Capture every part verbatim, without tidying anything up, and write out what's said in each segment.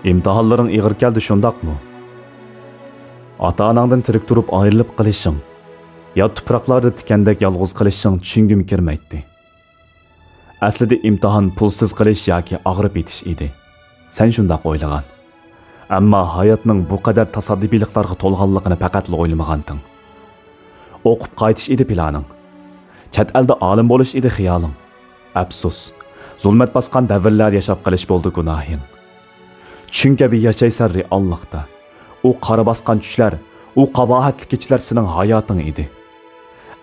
ئىمتىھانلىرىڭ ئېغىر كەلدى، شۇنداقمۇ؟ ئاتا-ئاناڭدىن تىرىك تۇرۇپ ئايرىلىپ قېلىشىڭ، يات تۇپراقلاردا تىكەندەك يالغۇز قېلىشىڭ چۈشۈڭگىمۇ كىرمەيتتى. ئەسلىدە ئىمتىھان پۇلسىز قېلىش ياكى ئاغرىپ يېتىش ئىدى. سەن شۇنداق ئويلىغان. ئەمما ھاياتنىڭ بۇ قەدەر تاسادىپىيلىقلارغا تولغانلىقىنى پەقەتلا ئويلىمىغانتىڭ. ئوقۇپ قايتىش ئىدى پىلانىڭ. چەت ئەلدە ئالىم بولۇش ئىدى خىيالىڭ. ئەپسۇس، زۇلمەت باسقان دەۋرلەردە ياشاپ قېلىش بولدى گۇناھىڭ. چۈشۈڭ كەبى ياشايسەن رېئاللىقتا. ئۇ قارا باسقان چۈشلەر، ئۇ قاباھەتلىك كېچىلەر سېنىڭ ھاياتىڭ ئىدى.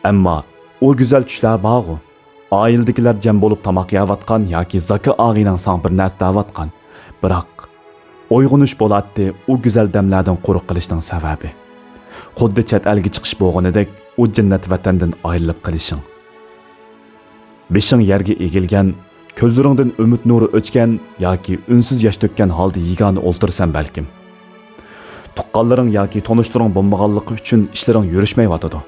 ئەمما ئۇ گۈزەل چۈشلەر بارغۇ، ئائىلىدىكىلەر جەم بولۇپ تاماق يەۋاتقان ياكى زاكا ئاغىنەڭ ساڭا بىر نەرسە دەۋاتقان. بىراق، ئويغىنىش بولاتتى ئۇ گۈزەل دەملەردىن قۇرۇق قېلىشنىڭ سەۋەبى. خۇددى چەت ئەلگە چىقىش بولغىنىدەك ئۇ جەننەت ۋەتەندىن ئايرىلىپ قېلىشىڭ. بېشىڭ يەرگە ئېگىلگەن، كۆزلىرىڭدىن ئۈمىد نۇرى ئۆچكەن ياكى ئۈنسىز ياش تۆككەن ھالدا يېگانە ئولتۇرىسەن بەلكىم. تۇغقانلىرىڭ ياكى تونۇشلىرىڭ بولمىغانلىقى ئۈچۈن ئىشلىرىڭ يۈرۈشمەيۋاتىدۇ.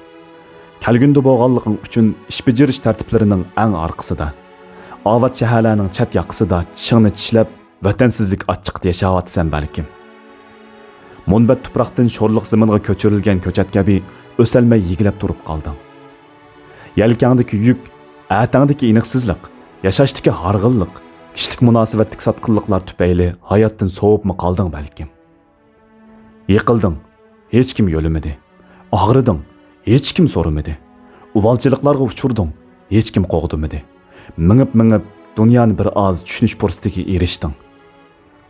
كەلگۈندە بولغانلىقىڭ ئۈچۈن ئىش بېجىرىش تەرتىپلىرىنىڭ ئەڭ ئارقىسىدا، ئاۋات شەھەرلەرنىڭ چەت ياقىسىدا چىشىڭنى چىشلەپ، ۋەتەنسىزلىك ئاچچىقىدا ياشاۋاتىسەن بەلكىم. مۇنبەت تۇپراقتىن شورلۇق زېمىنغا كۆچۈرۈلگەن كۆچەت كەبى ئۆسەلمەي يېگىلەپ تۇرۇپ قالدىڭ. يەلكەڭدىكى يۈك، ئەتەڭدىكى ئېنىقسىزلىق، ياشاشتىكى ھارغىنلىق، كىشىلىك مۇناسىۋەتتىكى ساتقىنلىقلار تۈپەيلى ھاياتتىن سوۋۇپمۇ قالدىڭ بەلكىم. يىقىلدىڭ، ھېچكىم يۆلىمىدى. ئاغرىدىڭ، ھېچكىم سورىمىدى. ئۇۋالچىلىقلارغا ئۇچرىدىڭ، ھېچكىم قوغدىمىدى. مېڭىپ-مېڭىپ دۇنيانى بىر ئاز چۈشىنىش پۇرسىتىگە ئېرىشتىڭ.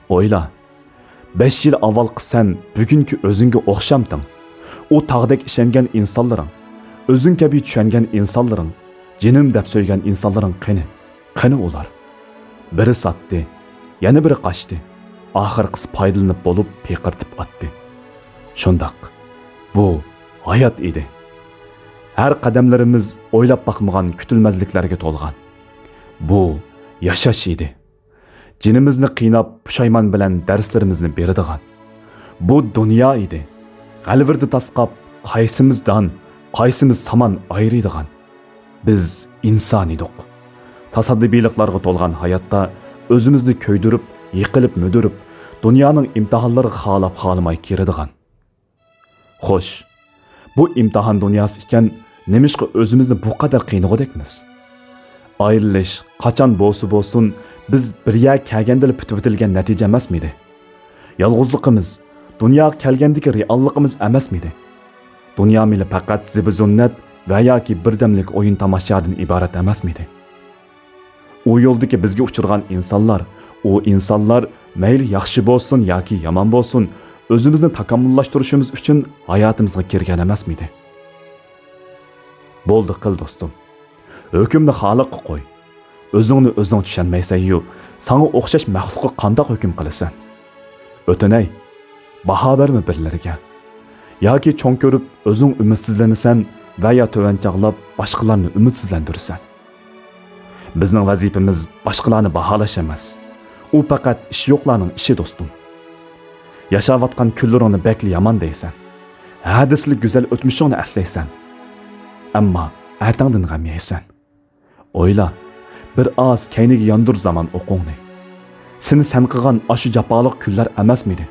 ئويلا، بەش يىل ئاۋۋالقى سەن بۈگۈنكى ئۆزۈڭگە ئوخشامتىڭ؟ ئۇ تاغدەك ئىشەنگەن ئىنسانلىرىڭ، ئۆزۈڭ كەبى چۈشەنگەن ئىنسانلىرىڭ، جېنىم دەپ سۆيگەن ئىنسانلىرىڭ قېنى؟ قېنى ئۇلار؟ بىرى ساتتى، يەنە بىرى قاچتى. ئاخىرقىسى پايدىلىنىپ بولۇپ پىقىرتىپ ئاتتى. شۇنداق، بۇ ھايات ئىدى. ھەر قەدەملىرىمىز ئويلاپ باقمىغان كۈتۈلمەزلىكلەرگە تولغان. بۇ ياشاش ئىدى. جېنىمىزنى قىيناپ، پۇشايمان بىلەن دەرسلىرىمىزنى بېرىدىغان. بۇ دۇنيا ئىدى. غەلۋىردە تاسقاپ، قايسىمىز دان، قايسىمىز سامان ئايرىيدىغان. بىز ئىنسان ئىدۇق. تاسادىپىيلىقلارغا تولغان ھاياتتا ئۆزىمىزنى كۆيدۈرۈپ، يىقىلىپ-مۈدۈرۈپ، دۇنيانىڭ ئىمتىھانلىرىغا خالاپ-خالىماي كىرىدىغان. خوش، بۇ ئىمتىھان دۇنياسى ئىكەن، نېمىشقا ئۆزىمىزنى بۇ قەدەر قىينىغۇدەكمىز؟ ئايرىلىش قاچان بولسا بولسۇن، بىز بىر يەرگە كەلگەندىلا پۈتۈۋېتىلگەن نەتىجە ئەمەسمىدى؟ يالغۇزلۇقىمىز، دۇنياغا كەلگەندىكى رېئاللىقىمىز ئەمەسمىدى؟ دۇنيا مېلى پەقەت زىبۇ-زىننەت ۋە ياكى بىردەملىك ئويۇن-تاماشادىن ئىبارەت ئەمەسمىدى؟ ئۇ يولدىكى بىزگە ئۇچرىغان ئىنسانلار، ئۇ ئىنسانلار مەيلى ياخشى بولسۇن ياكى يامان بولسۇن، ئۆزىمىزنى تاكامۇللاشتۇرۇشىمىز ئۈچۈن ھاياتىمىزغا كىرگەن ئەمەسمىدى؟ بولدى قىل، دوستۇم. ھۆكۈمنى خالىققا قوي. ئۆزۈڭنى ئۆزۈڭ چۈشەنمەيسەن-يۇ، ساڭا ئوخشاش مەخلۇققا قانداق ھۆكۈم قىلىسەن؟ ئۆتۈنەي، باھا بەرمە بىرلىرىگە. ياكى چوڭ كۆرۈپ ئۆزۈڭ ئۈمىدسىزلىنىسەن ۋە يا تۆۋەن چاغلاپ باشقىلارنى ئۈمىدسىزلەندۈرىسەن. بىزنىڭ ۋەزىپىمىز باشقىلارنى باھالاش ئەمەس. ئۇ پەقەت ئىشى يوقلارنىڭ ئىشى، دوستۇم. ياشاۋاتقان كۈنلىرىڭنى بەكلا يامان دەيسەن. ھە دېسىلا گۈزەل ئۆتمۈشۈڭنى ئەسلەيسەن. ئەمما ئەتەڭدىن غەم يەيسەن. ئويلا، بىر ئاز كەينىگە ياندۇر زامان ئوقۇڭنى. سېنى سەن قىلغان ئاشۇ جاپالىق كۈنلەر ئەمەسمىدى؟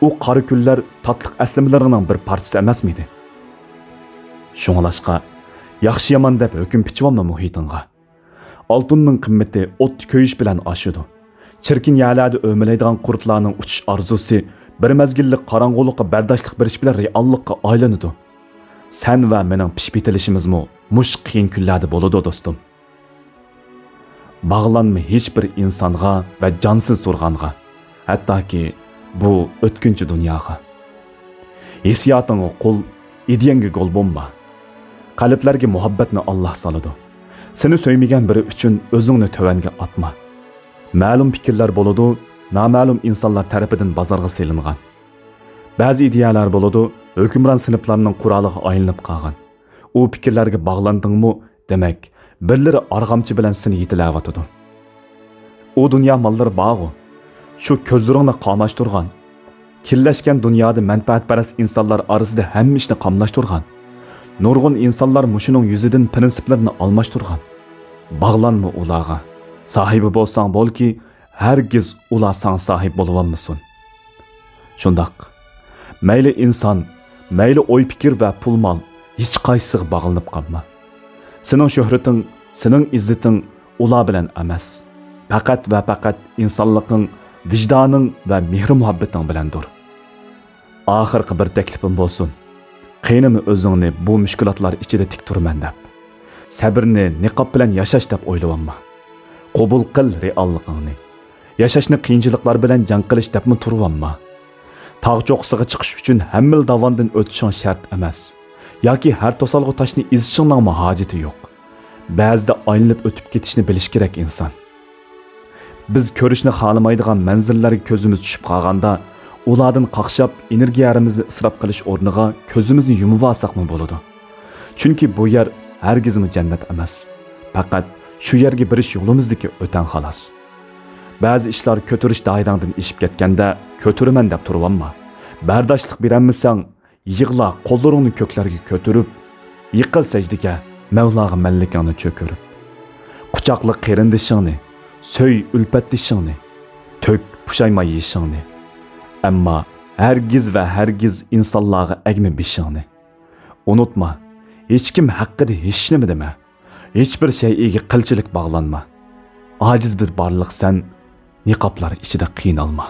ئۇ قارا كۈنلەر تاتلىق ئەسلىمىلىرىڭنىڭ بىر پارچىسى ئەمەسمىدى؟ شۇڭلاشقا، ياخشى-يامان دەپ ھۆكۈم پىچىۋالما مۇھىتىڭغا. ئالتۇننىڭ قىممىتى ئوتتا كۆيۈش بىلەن ئاشىدۇ. چىركىن يەرلەردە ئۆمىلەيدىغان قۇرتلارنىڭ ئۇچۇش ئارزۇسى بىر مەزگىللىك قاراڭغۇلۇققا بەرداشلىق بېرىش بىلەن رېئاللىققا ئايلىنىدۇ. سەن ۋە مېنىڭ پىشىپ يېتىلىشىمىزمۇ مۇشۇ قىيىن كۈنلەردە بولىدۇ، دوستۇم. باغلانما ھېچ بىر ئىنسانغا ۋە جانسىز تۇرغانغا، ھەتتاكى بۇ ئۆتكۈنچى دۇنياغا. ھېسسىياتىڭغا قۇل، ئىدىيەڭگە گول بولما. قەلبلەرگە مۇھەببەتنى ئاللاھ سالىدۇ. سېنى سۆيمىگەن بىرى ئۈچۈن ئۆزۈڭنى تۆۋەنگە ئاتما. مەلۇم پىكىرلەر بولىدۇ، نامەلۇم ئىنسانلار تەرىپىدىن بازارغا سېلىنغان. بەزى ئىدىيەلەر بولىدۇ، ھۆكۈمران سىنىپلارنىڭ قورالىغا ئايلىنىپ قالغان. ئۇ پىكىرلەرگە باغلاندىڭمۇ، دېمەك، بىرلىرى ئارغامچا بىلەن سېنى يېتىلەۋاتىدۇ. ئۇ دۇنيا ماللىرى بارغۇ، شۇ كۆزلىرىڭنى قاماشتۇرغان، كىرلەشكەن دۇنيادا مەنپەئەتپەرەس ئىنسانلار ئارىسىدا ھەممە ئىشنى قاملاشتۇرغان. نۇرغۇن ئىنسانلار مۇشۇنىڭ يۈزىدىن پىرىنسىپلىرىنى ئالماشتۇرغان. باغلانما ئۇلارغا. ساھىبى بولساڭ بولكى، ھەرگىز ئۇلار ساڭا ساھىب بولۇۋالمىسۇن. شۇنداق. مەيلى ئىنسان، مەيلى ئوي-پىكىر ۋە پۇل-مال، ھېچقايسىسىغا باغلىنىپ قالما. سېنىڭ شۆھرىتىڭ، سېنىڭ ئىززىتىڭ ئۇلار بىلەن ئەمەس. پەقەت ۋە پەقەت ئىنسانلىقىڭ، ۋىجدانىڭ ۋە مېھرى-مۇھەببىتىڭ بىلەندۇر. ئاخىرقى بىر تەكلىپىم بولسۇن. قىينىما ئۆزۈڭنى بۇ مۈشكۈلاتلار ئىچىدە تىك تۇرىمەن دەپ. سەبرنى نىقاب بىلەن ياشاش دەپ ئويلىۋالما. قوبۇل قىل رېئاللىقىڭنى. ياشاشنى قىيىنچىلىقلار بىلەن جەڭ قىلىش دەپمۇ تۇرۇۋالما. تاغ چوققىسىغا چىقىش ئۈچۈن ھەممىلا داۋاندىن ئۆتۈشۈڭ شەرت ئەمەس. ياكى ھەر توسالغۇ تاشنى ئېزىشىڭنىڭمۇ ھاجىتى يوق. بەزىدە ئايلىنىپ ئۆتۈپ كېتىشنى بىلىش كېرەك ئىنسان. بىز كۆرۈشنى خالىمايدىغان مەنزىرىلەرگە كۆزىمىز چۈشۈپ قالغاندا، ئۇلاردىن قاقشاپ، ئېنېرگىيەمىزنى ئىسراپ قىلىش ئورنىغا كۆزىمىزنى يۇمۇۋالساقمۇ بولىدۇ. چۈنكى بۇ يەر ھەرگىزمۇ جەننەت ئەمەس. پەقەت شۇ يەرگە بېرىش يولىمىزدىكى ئۆتەڭ خالاس. بەزى ئىشلار كۆتۈرۈش دائىرەڭدىن ئېشىپ كەتكەندە، كۆتۈرىمەن دەپ تۇرۇۋالما. بەرداشلىق بېرەلمىسەڭ، يىغلا، قوللىرىڭنى كۆكلەرگە كۆتۈرۈپ، يىقىل سەجدىگە، مەۋلاغا مەنلىكىڭنى چۆكۈرۈپ. قۇچاقلا قېرىندىشىڭنى، سۆي ئۈلپەتدىشىڭنى، تۆك پۇشايمان يېشىڭنى. ئەمما ھەرگىز ۋە ھەرگىز ئىنسانلارغا ئەگمە بېشىڭنى. ئۇنتۇما، ھېچكىم ھەققىدە ھېچنېمە دېمە. ھېچبىر شەيئىگە قىلچىلىك باغلانما. ئاجىز بىر بارلىقسەن، نىقابلار ئىچىدە قىينالما.